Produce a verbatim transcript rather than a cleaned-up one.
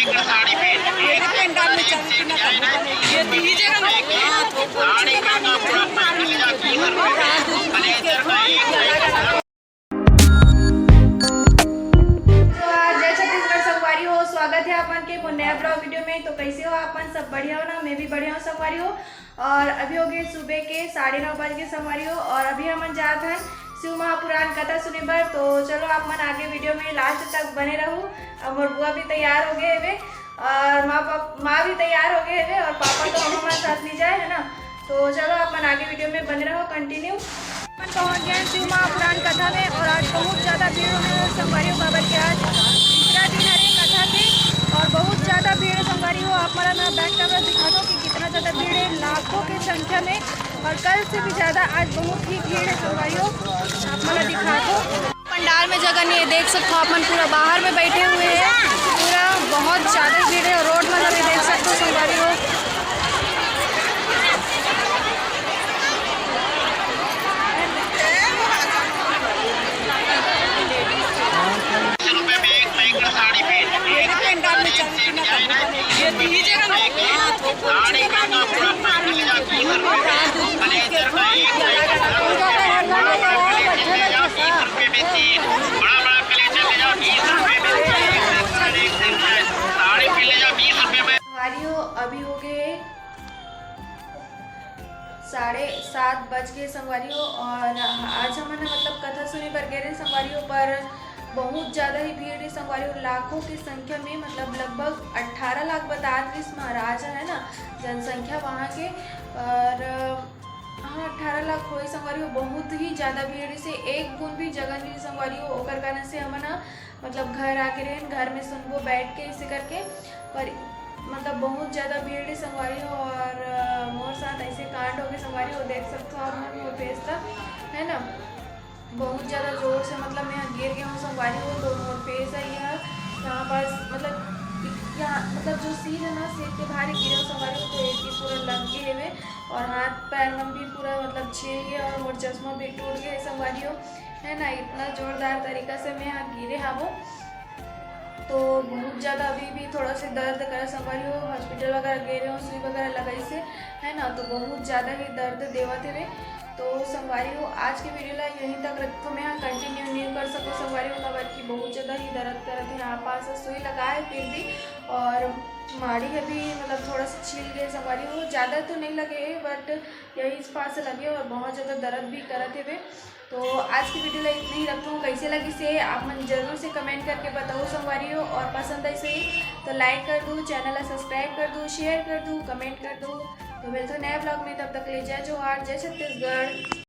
साड़ी पहन के पंडाल में चल के ना कभी ये दीजिए ना। तो आज जय छत्तीसगढ़ संगवारी हो, स्वागत है आप मन के मोर नया ब्लॉग वीडियो में। तो कैसे हो आप मन? सब बढ़िया हो ना? मैं भी बढ़िया हूँ संगवारी हो। और अभी हो गए सुबह के साढ़े नौ बज के संगवारी हो, और अभी हमन जात हन शिव महापुराण कथा सुने बर। तो चलो आप मन आगे वीडियो में लास्ट तक बने रहू। अब मोर बुआ भी तैयार हो गए हवे और माँ पाप-, माँ भी तैयार हो गए हवे और पापा तो हम हमारे साथ नहीं जाए है ना। तो चलो आप मन आगे वीडियो में बने रहो, कंटिन्यू। अपन पहुंच गए हैं शिव महापुराण कथा में और आज बहुत ज़्यादा भीड़ होने वाली संगवारी हो। बाबा के आज तीसरा दिन हरे कथा के और बहुत ज़्यादा भीड़ है संगवारी हो। आप मन ला बैक कैमरा दिखा दो कि कितना ज़्यादा भीड़ है, लाखों की संख्या में, और कल से भी ज़्यादा आज बहुत ही भीड़ है संगवारी हो। आप मन ला दिखा दो। पंडाल में जगह नहीं है, देख सकते हो आप मन पूरा बाहर में बैठे हुए हैं, पूरा बहुत ज्यादा भीड़ है। रोड में भी देख सकते हो संगवारी हो। संगवारी हो, अभी हो गए साढ़े सात बज के संगवारी हो, और आज हमन ह मतलब कथा सुने बर गे रहे संगवारी हो, पर बहुत ज़्यादा ही भीड़ है संगवारी हो, लाखों की संख्या में, मतलब लगभग अट्ठारह लाख बतात रहिस महाराज है ना जनसंख्या वहाँ के, और हाँ, अट्ठारह लाख होई संगवारी हो, बहुत ही ज़्यादा भीड़ से एक बूंद भी जगह नहीं संगवारी हो, ओकर कारण से हमन ह मतलब घर आके रहेन, घर में सुनबो बैठ के ऐसे करके, पर मतलब बहुत ज़्यादा भीड़ है संगवारी हो, और अ, मोर साथ ऐसे कांड हो गए संगवारी हो, देख सकते हो आप मन मोर फेस ला, है ना, बहुत ज़्यादा जोर से मतलब मैं गिर गया हूँ संगवारी हो, तो मोर फेस है यह यहाँ पास मतलब यहाँ मतलब जो सीन है ना, सीट के बाहर ही गिरे हूँ संगवारी हो, तो एक ही पूरा लग गए हवे और हाथ पैर मन भी पूरा मतलब छील गए और मोर चश्मा भी टूट गए संगवारी हो, है ना, इतना जोरदार तरीका से मैं यहाँ गिरे हावो। तो बहुत ज़्यादा अभी भी थोड़ा से दर्द करा संगवारी हो, हॉस्पिटल वगैरह गए रहे हो, सुई वगैरह लगाई से, है ना, तो बहुत ज़्यादा ही दर्द देवत हवे। तो संगवारी हो, आज के वीडियो ला यहीं तक रखो, मैं कंटिन्यू नहीं कर सको संगवारी हो, काबर कि बहुत ज़्यादा ही दर्द करत है। यहाँ पास सुई लगाए फिर भी, और माड़ी अभी मतलब थोड़ा सा छील गए संगवारी हो, ज़्यादा तो नहीं लगे बट यही इस पास लगे और बहुत ज़्यादा दर्द भी करत हवे। तो आज की वीडियो ला इतना ही रखता हूँ। कैसे लगी से आप मन जरूर से कमेंट करके बताओ संगवारी हो, और पसंद आई से तो लाइक कर दो, चैनल ला सब्सक्राइब कर दो, शेयर कर दो, कमेंट कर दो। तो मिलते हैं नए ब्लॉग में, तब तक ले जय जोहार, जय छत्तीसगढ़।